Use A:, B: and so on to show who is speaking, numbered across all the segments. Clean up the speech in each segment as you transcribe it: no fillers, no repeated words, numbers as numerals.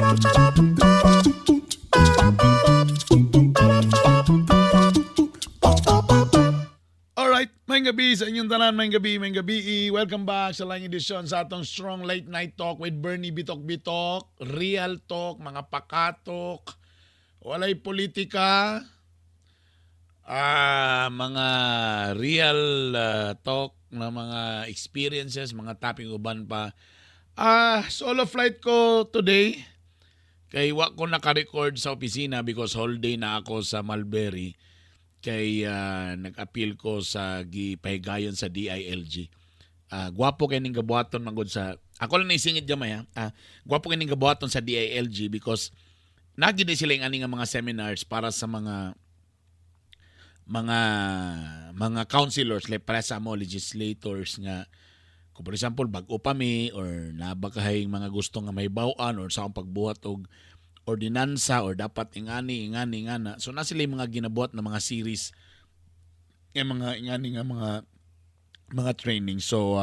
A: Alright, maayong gabii sa inyong tanan, maayong gabi, maayong gabi. Welcome back sa laing edisyon sa atong Strong Late Night Talk with Bernie Bitok Bitok, Real Talk, mga pakatok, walay politika, mga real talk na mga experiences, mga topic uban pa. Solo flight ko today. Kay wa ko naka-record sa opisina because holiday na ako sa Mulberry kay nag-appeal ko sa gipahigayon sa DILG. Gwapo kay ning gabuhaton man gud sa ako lang naisingit gamay ha. Gwapo kay ning gabuhaton sa DILG because nagi din sila yung ani nga mga seminars para sa mga councilors, like para sa mo legislators nga kung for example bag-o pa mi or nabakahay mga gusto nga may bawaan or sa akong pagbuhat og ordinansa or dapat ingani, ingani, ingana. So na sila yung mga ginabuhat na mga series nga mga ingani nga mga training. So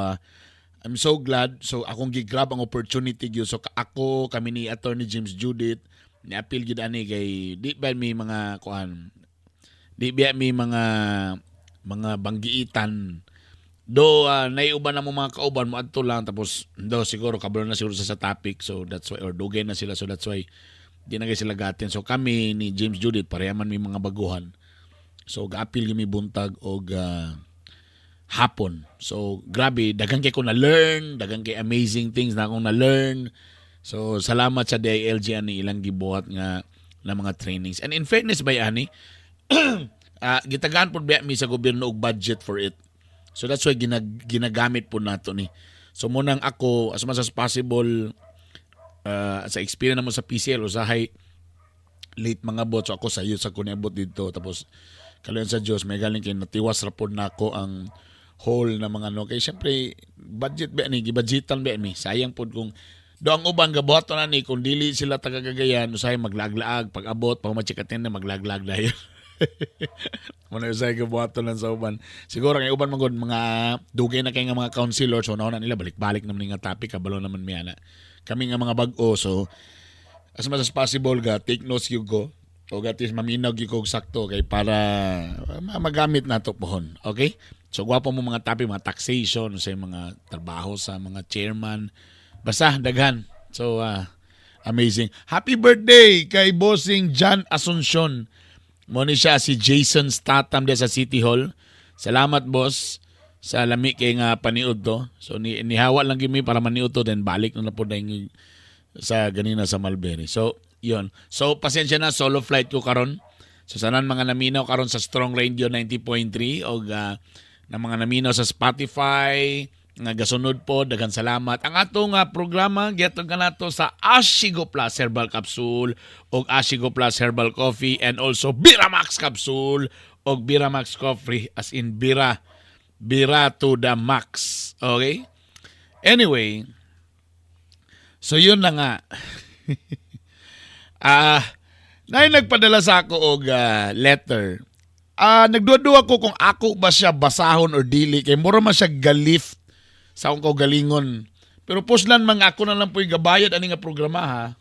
A: I'm so glad. So akong gi-grab ang opportunity gyud. So ako, kami ni Attorney James Judith, ni appeal gyud ani kay di ba mi mga kuan, di ba mi mga banggiitan do naiuban na mo mga kauban mo adto lang, tapos do siguro kabalo na siguro sa topic, so that's why, or dugay na sila, so that's why di na kay sila gatin. So kami ni James Judith, pareha man mi mga baguhan, so ga-appeal mi buntag og hapon. So grabe, daghan kay ko na learn, daghan kay amazing things na akong na learn. So salamat sa DILG ani ilang gibuhat nga na mga trainings. And in fairness by ani, gitagaan pod biya mi sa gobyerno og budget for it. So that's why ginagamit po nato ni. So munang ako, as much as possible, sa experience namo sa PCL, usahay late mga bot. So ako sa iyo sa kuniabot dito. Tapos kaluyan sa Diyos, may galing kay natiwas ra pod nako ang whole na mga no. Kay syempre, budget ba ni, gibudgetan ba ni. Sayang pod kung do ang uban gabuhaton na ni kung dili sila taga Cagayan, usahay maglaglaag pag abot pag ma-check na maglaglag dayon. Muna usahay gabuhaton lang sa uban. Siguro ang uban man gud mga dugay na kay nga mga councilor, so nauna nila balik-balik naman nga topic, kabalo naman mi ana. Kami nga mga bag-o, so as much as possible ga take notes you go o gatis maminaw gyud ko og sakto kay para magamit nato pohon. Okay? So gwapo mo mga topic, mga taxation, sa mga trabaho sa mga chairman. Basta daghan. So amazing. Happy birthday kay Bossing John Asuncion. Mo ni siya si Jason Statham de sa City Hall. Salamat, boss, sa lami kay nga paniud to. So ni nihawa lang gimi para maniud to, then balik na na po na sa ganina sa Mulberry. So, yun. So, pasensya na, solo flight ko karon. So, sanan mga naminaw karon sa Strong Radio 90.3 o na mga naminaw sa Spotify, nga gasunod po, daghan salamat. Ang ato nga programa, gihatod kanato sa Ashigo Plus Herbal Capsule o Ashigo Plus Herbal Coffee and also Biramax Capsule o Biramax Coffee, as in Bira, Bira to the max. Okay? Anyway, so yun na nga. Nay nagpadala sa ako og letter. Nagduha-duha ko kung ako ba siya basahon or dili kay mura man siya galift sa akong kaugalingon. Pero puslan mga ako na lang po yung gabayad ani nga programa ha.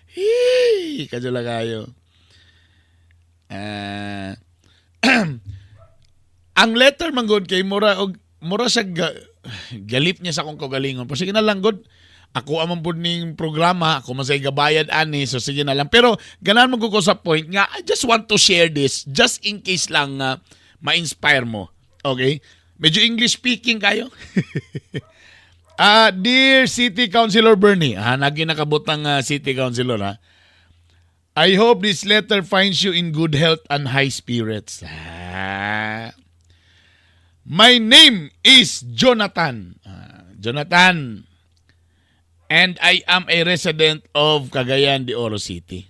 A: Hey, kadyo lang kayo. Ang letter man gud kay mura og mura siya galip niya sa akong kaugalingon. Pero sige na lang gud. Ako amang pud ning programa, ako man say gabayad ani, so sige na lang. Pero ganahan mo ko sa point nga I just want to share this just in case lang ma-inspire mo. Okay? Medyo English speaking kayo. Dear City Councilor Bernie, nagi nakabutang City Councilor ha. I hope this letter finds you in good health and high spirits. My name is Jonathan. Jonathan. And I am a resident of Cagayan de Oro City.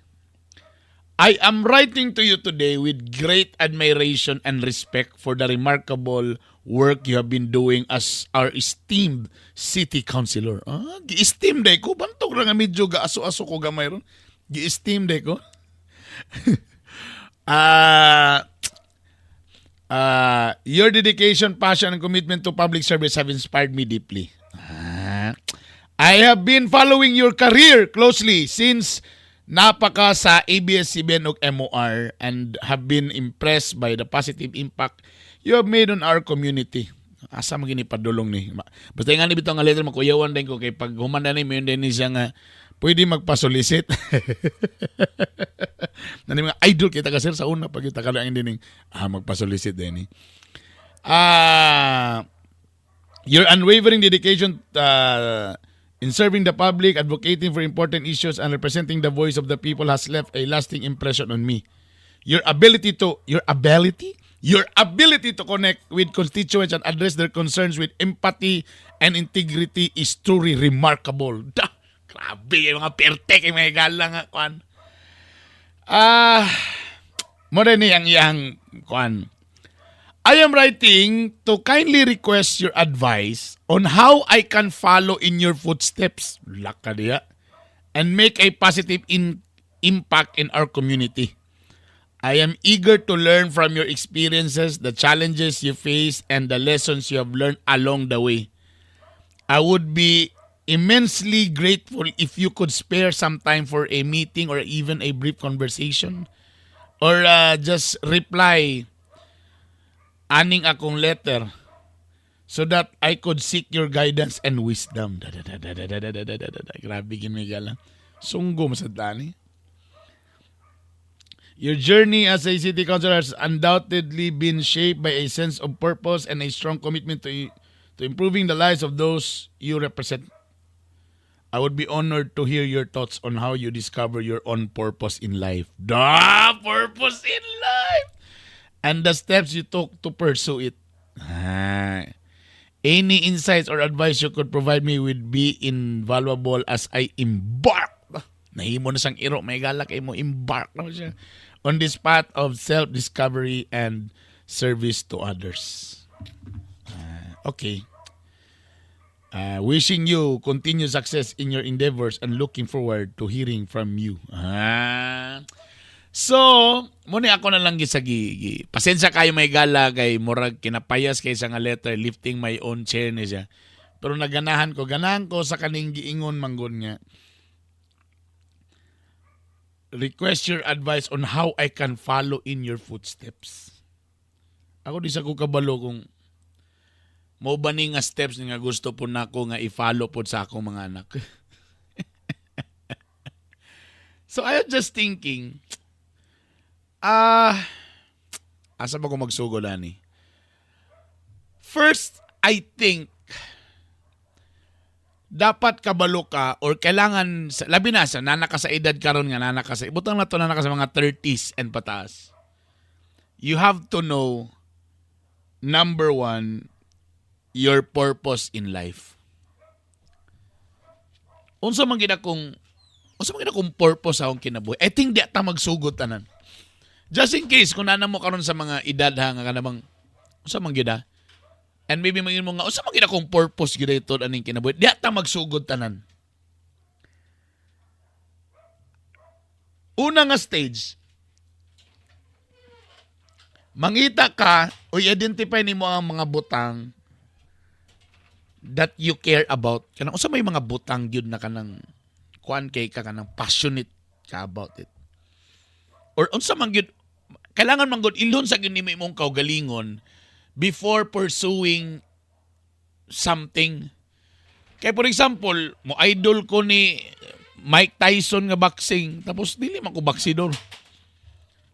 A: I am writing to you today with great admiration and respect for the remarkable work you have been doing as our esteemed city councilor. Gi-esteem day ko. Bantog ra nga medyo gaaso-aso ko gamay ron. Gi-esteem day ko. Your dedication, passion, and commitment to public service have inspired me deeply. I have been following your career closely since naa pa ka sa ABS-CBN ug MOR and have been impressed by the positive impact you have made on our community. Asa man gini padulong ni? Basta nga ni bitaw nga letter, makuyawan din ko kay pag human na ni mo din ni siya nga pwede magpa-solicit. Nani mga idol kita ka, sir, sa una pag kita ka lang din magpa-solicit din ni. Your unwavering dedication in serving the public, advocating for important issues, and representing the voice of the people has left a lasting impression on me. Your ability to connect with constituents and address their concerns with empathy and integrity is truly remarkable. Da, grabe yung mga perte kay mga gala nga kuan. Mo rin ni ang iyang kuan. I am writing to kindly request your advice on how I can follow in your footsteps. Laka diya. And make a positive impact in our community. I am eager to learn from your experiences, the challenges you face, and the lessons you have learned along the way. I would be immensely grateful if you could spare some time for a meeting or even a brief conversation or just reply aning akong letter so that I could seek your guidance and wisdom. Da, da, da, da, da, da, da, da, da, da, da. Grabe gin may gala. Sunggo masad ani. Your journey as a city councilor has undoubtedly been shaped by a sense of purpose and a strong commitment to improving the lives of those you represent. I would be honored to hear your thoughts on how you discover your own purpose in life. Da, purpose in life! And the steps you took to pursue it. Ah. Any insights or advice you could provide me would be invaluable as I embark. Nahimo na siyang iro, may gala kay mo embark na siya on this path of self-discovery and service to others. Ah, okay. Wishing you continued success in your endeavors and looking forward to hearing from you. Ah. So, muni ako na lang gisagi. Pasensya kayo, may gala, kay murag kinapayas kay sa nga letter, lifting my own chair ni siya. Pero naganahan ko, ganahan ko sa kaning giingon manggod nga request your advice on how I can follow in your footsteps. Ako di sa ko kabalo kung mo ba ni nga steps nga gusto po nako nga i-follow pod sa akong mga anak. So I was just thinking, asa ba ko magsugod ani? First, I think dapat kabalo ka or kailangan labi na sa nana ka sa edad karon nga nana ka sa butang na to nana ka sa mga 30s and pataas. You have to know, number one, your purpose in life. Unsa man gid akong purpose sa akong kinabuhi? I think di ta magsugod tanan. Just in case kung nana mo karon sa mga edad ha nga kanabang unsa man gid ha? And maybe mangin mo nga unsa man gid akong purpose gid ito aning kinabuhi? Di ta magsugod tanan. Una nga stage, mangita ka o identify nimo ang mga butang that you care about. Kanang unsa may mga butang gyud na kanang kuan kay ka, kanang passionate ka about it. Or unsa man gyud, kailangan man gud ilhon sa gyud nimo imong kaugalingon before pursuing something. Kay for example, mo idol ko ni Mike Tyson nga boxing, tapos dili man ko boxidor.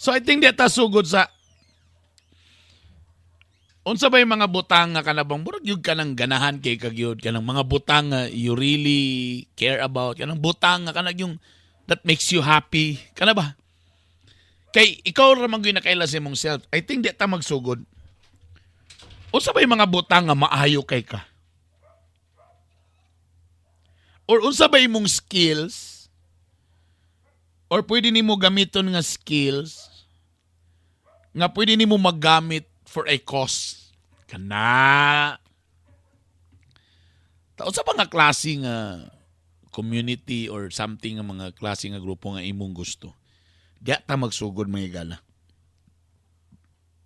A: So I think di ta sugod sa unsa ba yung mga butang nga kanabang murag gyud ka nang ganahan kay kagyud, kanang mga butang nga you really care about, kanang butang nga kanang yung that makes you happy kana ba, kay ikaw ra man gyud nakaila sa imong self. I think di ta magsugod unsa ba yung mga butang nga maayo kay ka or unsa ba imong skills or pwede nimo gamiton nga skills nga pwede nimo magamit for a cause kana. Ta unsa ba nga klase nga community or something nga mga klase nga grupo nga imong gusto? Diya ta magsugod, mga igala.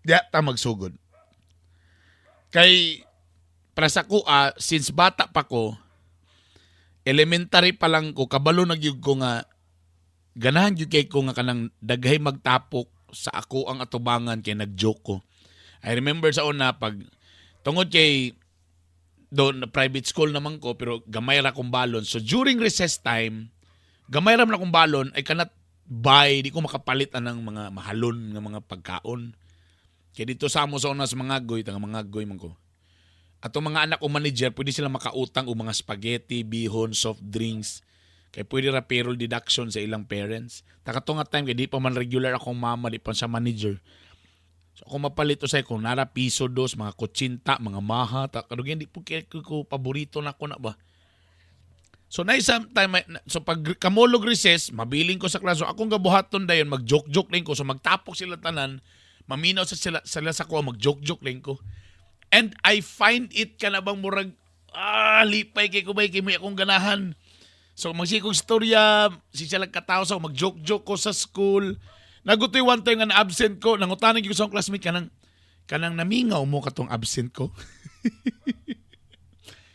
A: Diya ta magsugod kay para sa kuha, since bata pa ko. Elementary pa lang ko, kabalo na gyud ko nga ganahan gyud kay ko nga kanang daghay magtapok sa ako ang atubangan kay nag-joke ko. I remember sa una, pag tungod kay doon private school naman ko, pero gamay ra kong balon. So during recess time, gamay ra man akong balon, I cannot buy, di ko makapalit anang mga mahalon nga mga pagkaon. Kaya dito sa amo sa una sa Mangagoy, taga Mangagoy man ko. Ato mga anak o manager, pwede sila makautang og mga spaghetti, bihon, soft drinks. Kay pwede ra payroll deduction sa ilang parents. Ta kato nga time, kay di pa man regular akong mama, di pa siya manager. So ako mapalit usay kung nara piso dos, mga kutsinta, mga maha, ta kadugayan di po kay ko paborito na ko na ba. So na isang time, so pag kamulog recess, mabiling ko sa klase. So akong gabuhaton dayon, mag-joke-joke lang ko. So magtapok sila tanan, maminaw sa sila, sila sa ko, mag-joke-joke lang ko. And I find it kana bang murag, lipay kay ko bay, kay may akong ganahan. So magsikog storya, si sila katawa sa mag-joke-joke ko sa school. Nagutoy one time nga na-absent ko, nangutanan gyud ko sa akong classmate kanang namingaw mo katong absent ko.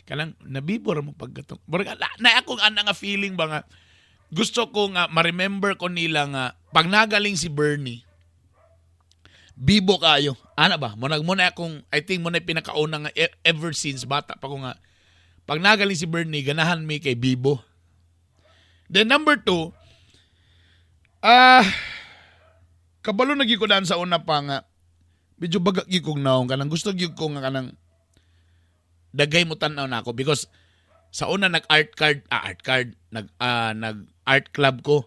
A: Kanang nabibor mo pagkatong. Murag na akong ana nga feeling ba nga gusto ko nga ma-remember ko nila nga pag nagaling si Bernie, bibo kayo. Ana ba? Mo na akong, I think mo na pinakauna nga ever since bata pa ko nga pag nagaling si Bernie, ganahan mi kay bibo. Then number two, kabalo na gyud ko daan sa una pa nga medyo baga gyud kong naong, kanang gusto gyud ko nga kanang daghay mo tan-aw na ako because sa una nag art card ah, art card nag art club ko.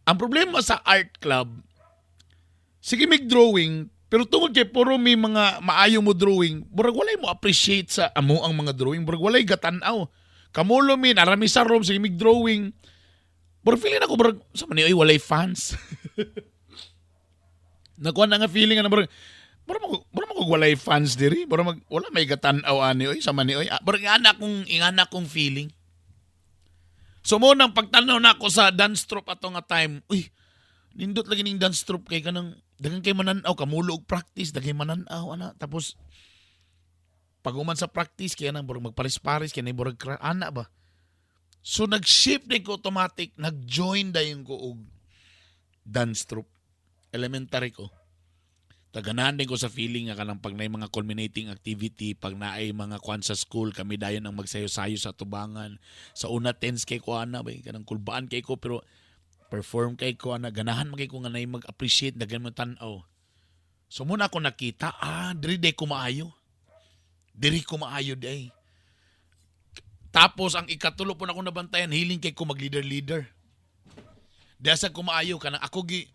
A: Ang problema sa art club, sige mig drawing, pero tungod kay puro may mga maayo mo drawing, murag walay mo appreciate sa amo ang mga drawing, murag walay gatan-aw. Kamulo mi narami sa room, sige mig drawing, murag feeling ako murag sa man ni oy, walay fans. Nakuha na nga feeling nga murag murag mo walay fans diri, murag mag, wala may gatan-aw ani oy sa man ni oy. Ah, murag ingana akong feeling. So mo nang pagtanaw na ako sa dance troupe ato nga time, uy, nindot lagi ning dance troupe kay kanang daghan kay manan-aw, kamulo og practice, daghan manan-aw ana. Tapos pag human sa practice kaya nang murag magpares-pares kay nay murag ana ba. So nag-shift din ko automatic, nag-join dayon ko og dance troupe. Elementary ko. Taganahan din ko sa feeling nga kanang pag naay mga culminating activity, pag naay mga kwan sa school, kami dayon ang magsayo-sayo sa tubangan. Sa una, tense kay ko ana, bay, kanang kulbaan kay ko, pero perform kay ko ana, ganahan man kay ko nga naay mag-appreciate, daghan mo tan-aw. So muna ako nakita, diri day ko maayo. Diri ko maayo day. Tapos ang ikatulo po na akong nabantayan, hiling kay ko mag-leader-leader. Diya sa kumaayo kanang ako gi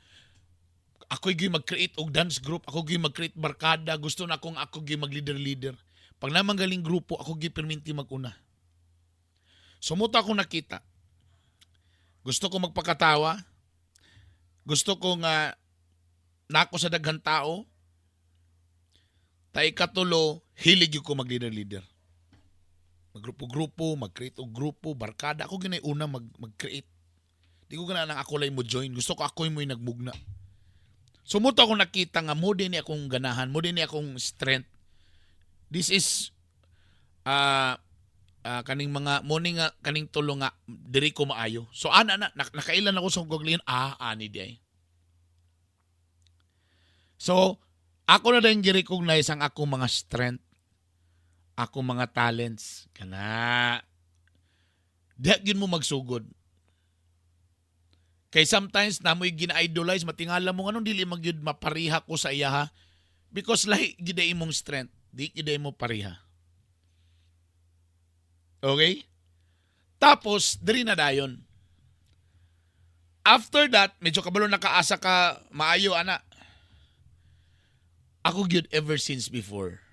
A: mag-create og dance group, ako gi mag-create barkada, gusto na akong ako gi mag-leader-leader. Pag namang galing grupo, ako gi perminti mag-una. So mo to ako nakita. Gusto ko magpakatawa. Gusto ko nga nako sa daghang tao. Tay katulo, hilig gyud ko mag-leader-leader. Maggrupo-grupo, mag-create og grupo, barkada. Ako ginay una mag-create. Di ko gana nang ako lang mo join. Gusto ko ako mo nagmugna. So mo to ako nakita nga mo din ni akong ganahan, mo din ni akong strength. This is kaning mga mo ni nga kaning tulo nga diri ko maayo. So ana na nakailan ako sa kaugalingon, ani di ay. So ako na din gi-recognize ang akong mga strength, akong mga talents kana. Diha gyud mo magsugod. Kay sometimes namoy gina-idolize, matingala mo nganong dili magyud mapariha ko sa iya ha? Because lahi gid imong strength, di gid mo pariha. Okay? Tapos diri na dayon. After that, medyo kabalo nakaasa ka maayo ana. Ako gyud ever since before.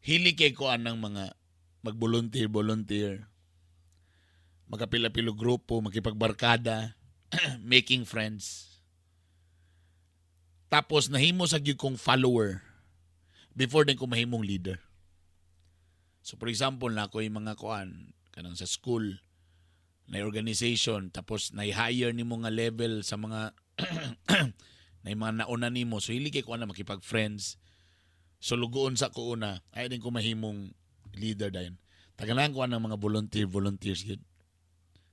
A: Hili kay ko anang mga mag-volunteer, volunteer. Magapila-pilo grupo, makipagbarkada, making friends. Tapos nahimo sa gyud kong follower before din ko mahimong leader. So for example, na ako yung mga kuan kanang sa school na organization, tapos na-hire nimo nga level sa mga na yung mga nauna nimo, so hili kay ko na makipag-friends. So lugoon sa ko una ay din ko mahimong leader dayon. Taganahan ko ang mga volunteer, volunteers gyud.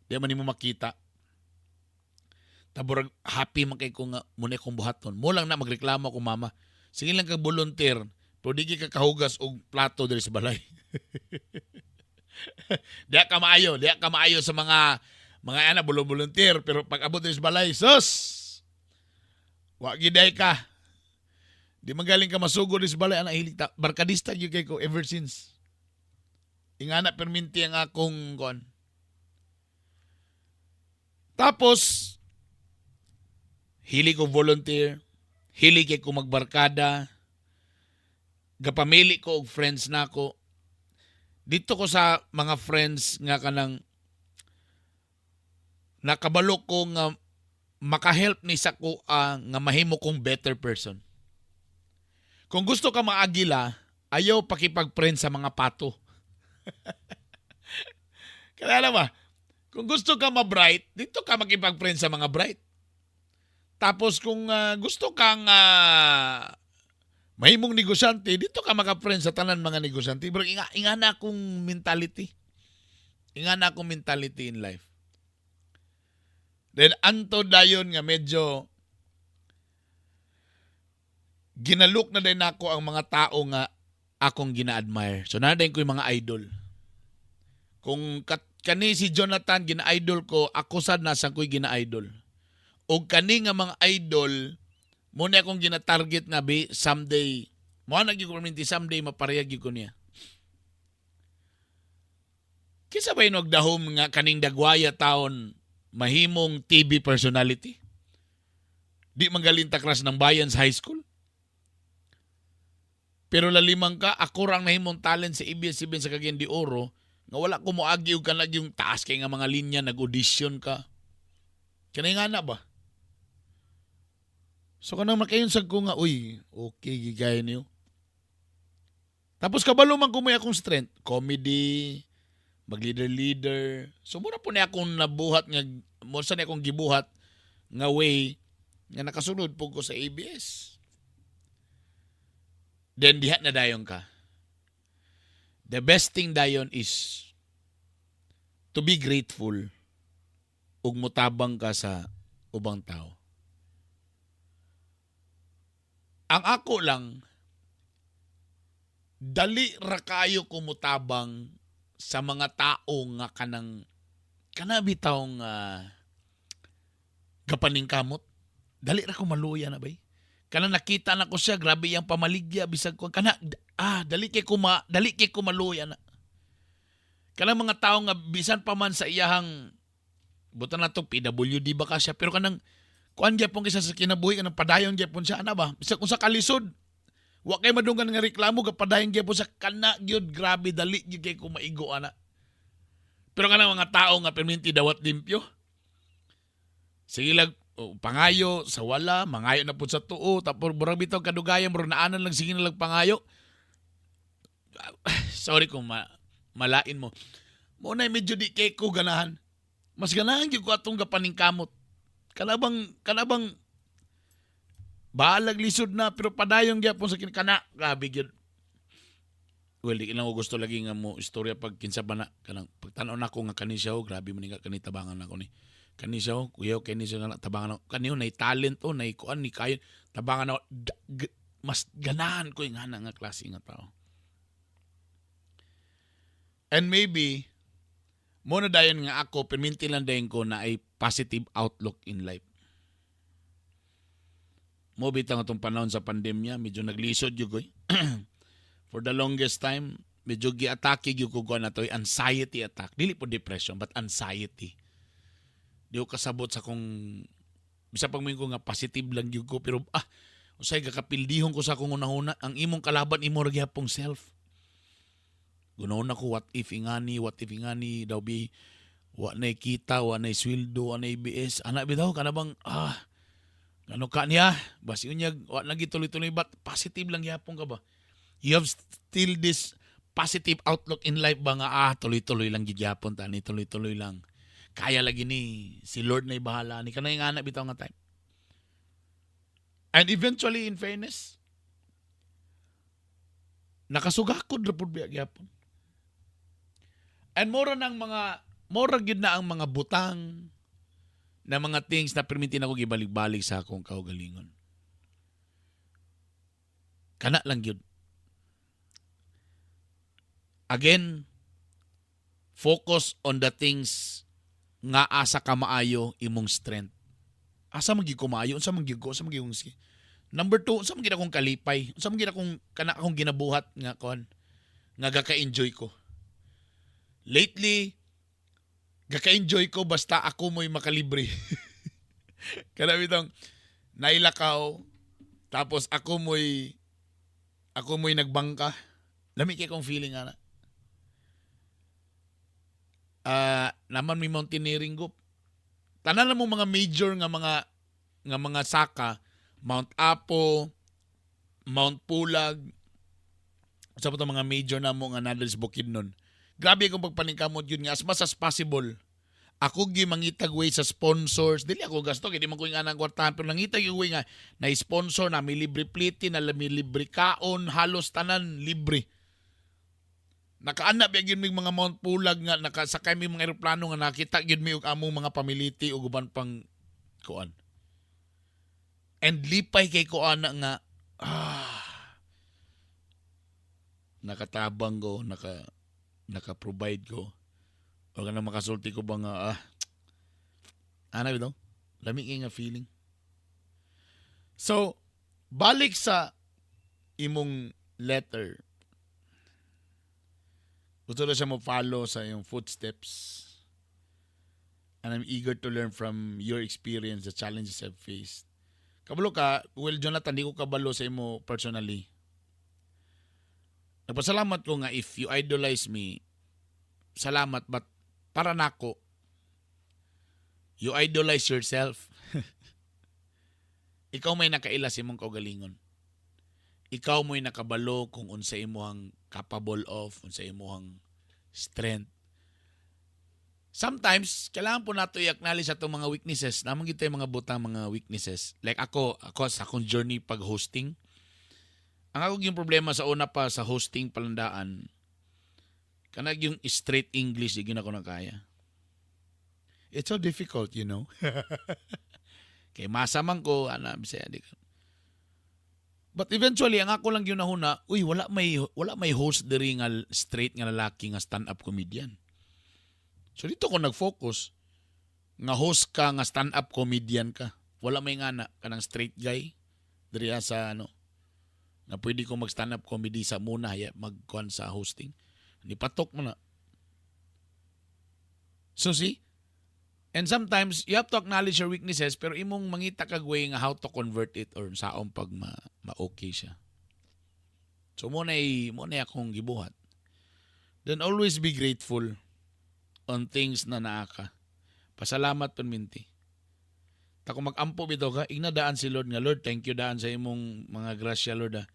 A: Di man nimo makita. Taburag happy man kay ko nga muna akong buhaton. Mo lang na magreklamo ako, "Mama. Sige lang kag volunteer, pero di ka kahugas og plato diri sa balay. Diha ka maayo sa mga ana volunteer, pero pag abot diri sa balay, sus. Wa giday ka. Di magaling ka masugod diri sa balay ana." Hilig ta barkadista gyud kay ko ever since. Ingana perminti ang akong kon. Tapos hili ko volunteer, hili kay ko magbarkada, gapamili ko og friends nako. Dito ko sa mga friends nga kanang nakabalo ko nga makahelp ni sa ko nga mahimo kong better person. Kung gusto ka maagila, ayaw pakipag-friend sa mga pato. Kaya alam ba, kung gusto ka ma-bright, dito ka makipag-friend sa mga bright. Tapos kung gusto kang mahimong negosyante, dito ka maka-friend sa tanan mga negosyante. Pero inga na akong mentality. Inga na akong mentality in life. Then anto dayon nga medyo ginalook na din ako ang mga tao nga akong gina-admire. So naa ko yung mga idol. Kung kani si Jonathan gina-idol ko, ako sad nasa ko'y gina-idol. Og kani nga mga idol, mo na akong gina-target nga bi someday, mo na gyud ko perminti, someday maparehag gyud ko niya. Kinsa ba yung dahom nga kaning Dagwaya taon mahimong TV personality? Di man galing takras ng bayan sa high school. Pero lalimang ka, ako rang nahimong talent sa ABS-CBN sa Cagayan de Oro, nga wala ko moagi og kanag yung taas kay nga mga linya, nag-audition ka. Kanay nga na ba? So kanang makayon sad ko nga, "Uy, okay gigay niyo." Tapos kabalo man ko may akong strength, comedy, mag-leader-leader. So mura po ni akong nabuhat nga, mo sa ni akong gibuhat nga way nga nakasunod po ko sa ABS. Then diha na dayon ka. The best thing dayon is to be grateful ug mutabang ka sa ubang tao. Ang ako lang, dali ra kayo kumutabang sa mga tao nga kanang kana bitawng gapaning kamot. Dali ra ko maluya na bay. Kanang nakita na ko siya, grabe yang pamaligya bisag ko kana dali kay ko maluya na. Kanang mga tao nga bisan pa man sa iyahang butan na to PWD ba ka siya, pero kanang kuan gyapon kaysa sa kinabuhi, kanang padayon gyapon siya ana ba, bisag kung sa kalisod wa kay madunggan nga reklamo, gapadayon gyapon sa kana gyud. Grabe, dali gyud kay ko maigo ana. Pero kanang mga tao nga perminti dawat limpyo, sige lang, oh, pangayo sa wala, mangayo na pud sa tuo, tapos murag bitaw kadugayan, murag naanan lang, sige na lang pangayo. Sorry kung malain mo. Mo na medyo di kay ko ganahan. Mas ganahan gyud ko atong gapaningkamot. Kana bang bahalag lisod na pero padayon gyapon sa kana, grabe gyud. Well, di lang ko gusto lagi nga mo istorya pag kinsa ba na kanang pagtan-aw nako nga kani siya, oh, grabe man nga kani, tabangan nako ni. Kani siya, oh, kuya, kani siya nga tabangan ako. Kani, oh, nay talent, oh, nay kuan ni kayo tabangan ako. Mas ganahan ko yung nga klase nga tao. And maybe mo na dayon nga ako perminti lang dayon ko na ay positive outlook in life. Mo bitang atong panahon sa pandemya, medyo naglisod gyud ko. For the longest time, medyo giatake gyud ko na to, anxiety attack. Dili po depression, but anxiety. Di ko kasabot sa kung bisa pag ko nga positive lang gyud ko, pero usay gakapildihon ko sa akong unahuna, ang imong kalaban imo ra gyapong self. Gunahon ako, what if ingani, what if ingani, daw bi, wa na kita, wa na sweldo, wa na ABS. Anak bitaw, kana bang, ano ka niya? Basi unyag, wa lagi tuloy-tuloy, but positive lang gyapon ka ba? You have still this positive outlook in life ba nga, tuloy-tuloy lang gyapon tani, tuloy-tuloy lang. Kaya lagi ni, si Lord na bahala ni, kanay nga bitaw nga time. And eventually, in fairness, nakasugakod ra pud biya gyapon. And mora gyud na ang mga butang na mga things na perminti na ko gibalik-balik sa akong kaugalingon. Kana lang gyud. Again, focus on the things nga asa ka maayo, imong strength. Asa man gyud ko maayo, unsa man gyud ko, unsa man gyud kong. Number two, unsa man gyud akong kalipay, unsa man gyud akong kana akong ginabuhat nga kon nga gaka-enjoy ko. Lately, gaka-enjoy ko basta ako mo'y makalibre. Kana bitong nailakaw, tapos ako mo'y nagbangka. Lami kay kong feeling ana. Ah, naman may mountaineering group. Tanan na mo mga major nga mga saka, Mount Apo, Mount Pulag, sa pa mga major na mo nga nadal sa Bukidnon. Grabe akong pagpaningkamot yun nga as much as possible. Ako gi mangitag way sa sponsors. Dili ako gasto kay di man ko yung anang kwartahan, pero nangitag yung way nga na sponsor na may libre pliti, na may libre kaon, halos tanan libre. Nakaana ba gyud mig mga Mount Pulag nga nakasakay mi mga eroplano nga nakita gyud mi og among mga pamiliti ug uban pang kuan. And lipay kay ko ana nga nakatabang ko, naka-provide ko. O kana makasulti ko ba nga ana bitaw? Lami kay nga feeling. So, balik sa imong letter. Gusto na siya mo follow sa iyong footsteps. And I'm eager to learn from your experience, the challenges I've faced. Kabalo ka, well, Jonathan, di ko kabalo sa imo personally. Nagpasalamat ko nga if you idolize me, salamat, but para nako, you idolize yourself. Ikaw may nakaila sa imong kaugalingon. Ikaw mo'y nakabalo kung unsa imong capable of, unsa imong strength. Sometimes, kailangan po nato i-acknowledge atong mga weaknesses. Namang kita yung mga butang mga weaknesses. Like ako sa akong journey pag-hosting, ang ako yung problema sa una pa sa hosting palandaan, kanag yung straight English, di gyud ako na kaya. It's so difficult. Kay masamang ko, ana, bisaya, di ko. But eventually, ang ako lang yung nahuna, uy, wala may host diri nga straight nga lalaki nga stand-up comedian. So dito ko nag-focus nga host ka nga stand-up comedian ka. Wala may ngana kanang straight guy diri sa ano nga pwede ko mag stand-up comedy sa muna ya magkuan sa hosting. Ni patok mo na. So see? And sometimes you have to acknowledge your weaknesses, pero imong mangita kag way nga how to convert it or saong pag ma, ma-okay siya. So mo na akong gibuhat. Then always be grateful on things na naa ka. Pasalamat perminti. Ta kung mag-ampo bitaw ka, ingna daan si Lord nga, "Lord, thank you daan sa imong mga grasya, Lord, ah.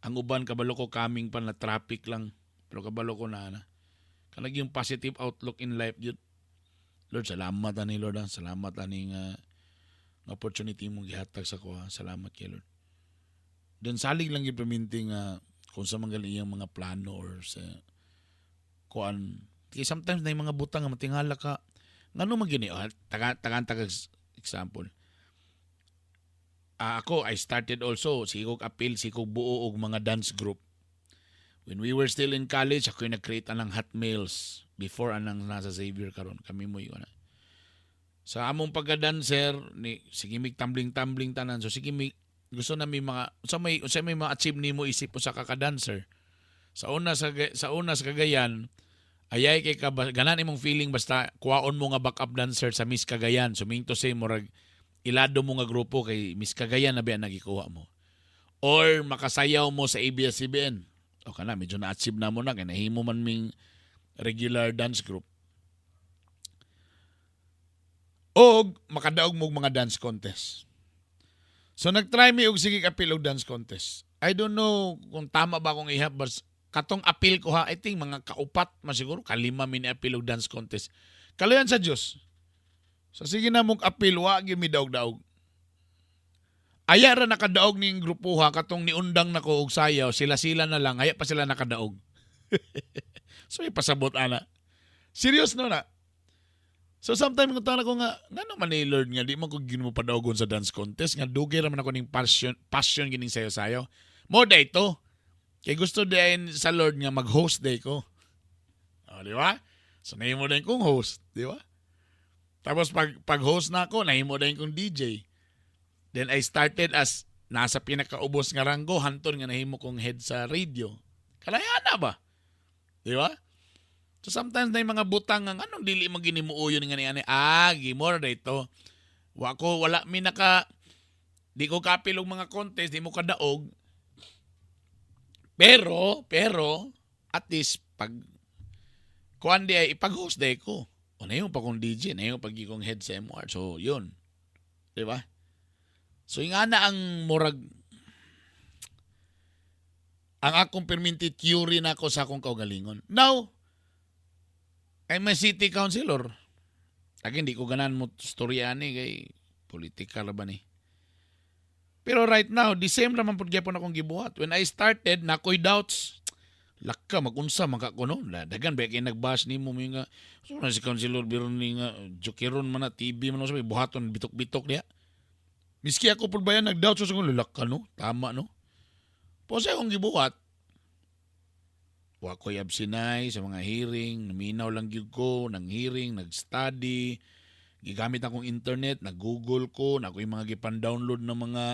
A: Ang uban kabalo ko coming pa na traffic lang. Pero kabalo ko na ana." Kanag yung positive outlook in life yun. "Lord, salamat ani, Lord, ah. Salamat ani nga opportunity mong gihatag sa ko, ah. Salamat kay Lord." Then salig lang gyud perminti nga kung sa mga iyang mga plano or sa kuan. Kay sometimes na yung mga butang nga matingala ka ngano man gini, ah, taga taga taga example. Ah, ako, I started also sige kog appeal, sige kog buo og mga dance group. When we were still in college, ako yung nag-create anang Hotmails before anang nasa Xavier karon kami mo yun. Sa among pagka-dancer ni sige mig tumbling-tumbling tanan, so sige mig gusto na may mga sa may mga achieve nimo isip mo sa kaka-dancer. Sa una sa Cagayan, ayay kay ka ganan imong feeling basta kuwaon mo nga backup dancer sa Miss Cagayan. So meaning to say, murag ilado mo nga grupo kay Miss Cagayan na ba nagikuha mo. Or makasayaw mo sa ABS-CBN. O kana medyo na-achieve na mo na kay nahimo man ming regular dance group. Og makadaog mo og mga dance contest. So nagtry mi og sige appeal og dance contest. I don't know kung tama ba akong ihap, but katong appeal ko ha, I think mga kaupat man siguro, kalima mi ni appeal og dance contest. Kaluyan sa Dios. So sige na mong appeal, wa gyud mi daog-daog. Aya ra nakadaog ning grupo ha, katong niundang nako og sayaw, sila-sila na lang, aya pa sila nakadaog. So ipasabot ana. Serious no na. So sometimes kung ko nga, ngano man ni Lord nga di man ko ginmo padaugon sa dance contest nga dugay ra man ako ning passion passion gining sayo-sayo. Mo day to. Kay gusto din sa Lord nga mag-host day ko. O, di ba? So nahimo din kong host, di ba? Tapos pag host na ako, nahimo din kong DJ. Then I started as nasa pinakaubos nga ranggo hantod nga nahimo kong head sa radio. Kalaya na ba? Di ba? So sometimes na yung mga butang nga anong dili mo ginimuuyon nga ni ani, ah, gimor na ito. Wa ko wala mi naka di ko kapil og mga contest, di mo kadaog. Pero at least pag kuan di ay ipag-host day ko. O na yung pa kong DJ, na yung pag kong head sa MR. So yun. Di ba? So yung na ang murag ang akong perminti theory na ako sa akong kaugalingon. Now, I'm a city councilor. Again, di ko ganan mo storya ani kay politika ra ba ni. Pero right now, the same naman pud gyapon akong gibuhat. When I started, nakoy doubts. Laka, magunsa, makakuno. Dagan ba kay nagbash nimo mo nga. So na si Councilor Bernie nga, jokeron man na, TV man na, buhaton, bitok-bitok niya. Miski ako pud ba yan, nag-doubt sa so, laka no, tama no. Po sa akong gibuhat, wa ko'y absinay sa mga hearing, naminaw lang gyud ko ng hearing, nag-study, gigamit akong internet, nag-Google ko, na yung mga gipan-download ng mga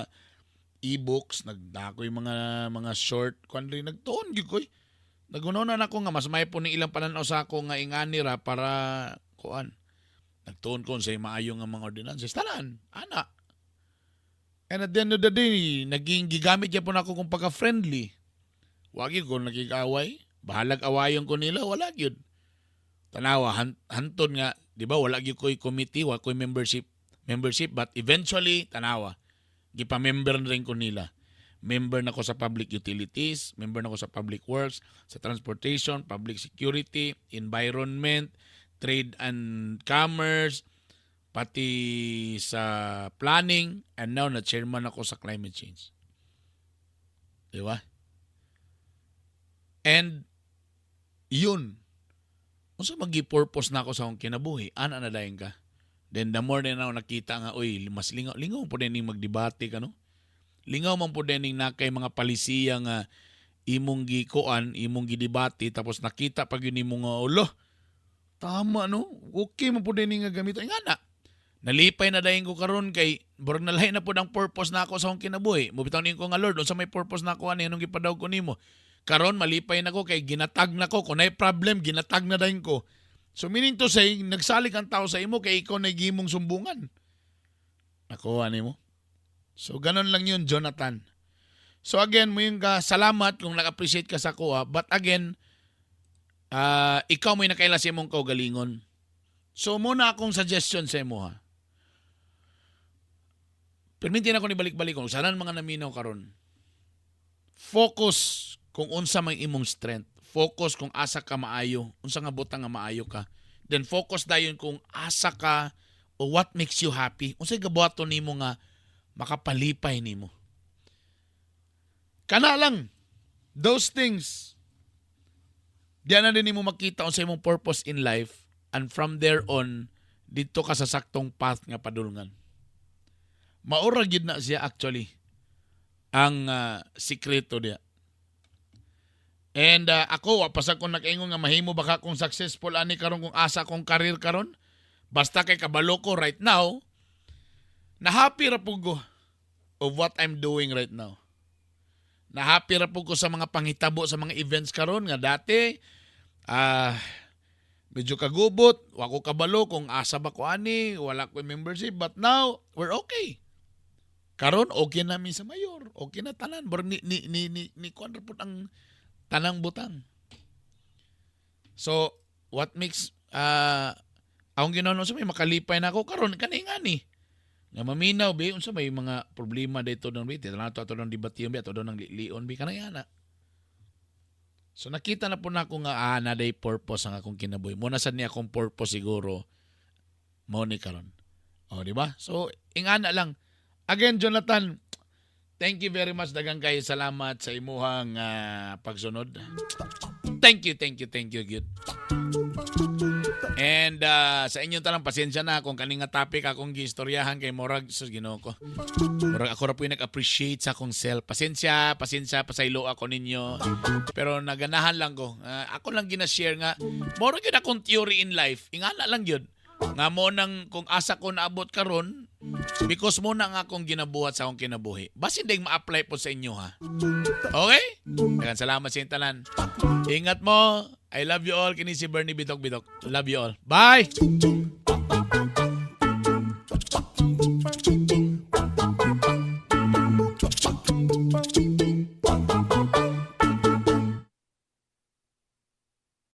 A: e-books, nag ako yung mga short kwan rin, nagtuon gyud ko. Eh. Nagunaw na nako nga mas may po ni ilang pananaw sa ako nga ingani ra para kuan. Nagtuon ko sa maayo nga mga ordinances. Tanan, ana. And at the end of the day, naging gigamit gyapon ako kung pagka-friendly. Wagi ko nagigaway. Bahalag awayon ko nila, wala gyud. Tanawa, hantod nga, di ba, wala gyud ko'y committee, wala ko'y membership, but eventually, tanawa, gipa-member na rin ko nila. Member na ko sa public utilities, member na ko sa public works, sa transportation, public security, environment, trade and commerce, pati sa planning, and now na chairman ako sa climate change. Di ba? And yun. Unsa magi-purpose na ako sa akong kinabuhi, ana na dayon ka. Then the more na ako nakita nga, oy, mas lingaw, lingaw po din magdebate ka, no? Lingaw man po din na kay mga palisiya nga imong gikuan, imong gidebate, tapos nakita pag yun imong nga, ulo, tama, no? Okay man po din nga gamito. Nga na, nalipay na dayon ko karon kay murag nalahi na po ang purpose na ako sa akong kinabuhi. Mubitaw ko nga, "Lord, unsa may purpose na ako ani anong gipadawg ko nimo?" Karon malipay na ko kay ginatag na ko. Kung naay problem, ginatag na dayon ko. So meaning to say, nagsalig ang tao sa imo kay ikaw na gimong sumbungan. Nakuha nimo. So ganun lang yun, Jonathan. So again, mo yung ka, salamat kung nag-appreciate ka sa kuha. But again, ikaw mo yung nakaila sa imong kaugalingon. So muna akong suggestion sa imo ha. Perminti na ko ni balik-balik kung sanan mga naminaw karon. Focus kung unsa may imong strength. Focus kung asa ka maayo, unsa nga butang nga maayo ka. Then focus dayon kung asa ka o what makes you happy. Unsay gabuhaton nimo nga makapalipay nimo. Kana lang those things. Diyan na din nimo makita unsa imong purpose in life and from there on dito ka sa saktong path nga padulngan. Maura gyud na siya actually ang sikreto diya. And ako, wa pa sa kong nakaingon nga mahimo baka kung successful ani karon kung asa kong career karon. Basta kay kabalo ko right now, na happy ra pud ko of what I'm doing right now. Na happy ra pud ko sa mga panghitabo sa mga events karon nga dati medyo kagubot, wa ko kabalo kung asa ba ko ani, wala ko membership, but now we're okay. Karon okay na mi sa mayor, okay na tanan, bor ni kuan ra pud ang tanang butang. So, what makes akong ginawa sa may makalipay na ako karon kani nga ni. Nga maminaw bi unsa may mga problema dito nang bi ato ato nang debate bi ato nang lion bi kanang ana. So nakita na po na ako nga na day purpose ang akong kinabuhi. Mo na sad ni akong purpose siguro mao ni karon. O, di ba? So ingana lang. Again, Jonathan, thank you very much. Dagang kayo salamat sa imuhang pagsunod. Thank you, thank you, thank you, gyud. And sa inyong talang, pasensya na kung kaning nga topic akong giistoryahan kay murag, sus, Ginoo ko. Murag ako ra po yung nag-appreciate sa akong self. Pasensya, pasensya, pasaylo ako ninyo. Pero naganahan lang ko. Ako lang gina-share nga murag yun akong theory in life. Ingana lang yun. Nga mo nang kung asa ko naabot karon because mo na nga akong ginabuhat sa akong kinabuhi. Basin ding ma-apply po sa inyo, ha. Okay? Daghang salamat sa inyong tanan. Ingat mo. I love you all. Kini si Bernie Bitok Bitok. Love you all. Bye!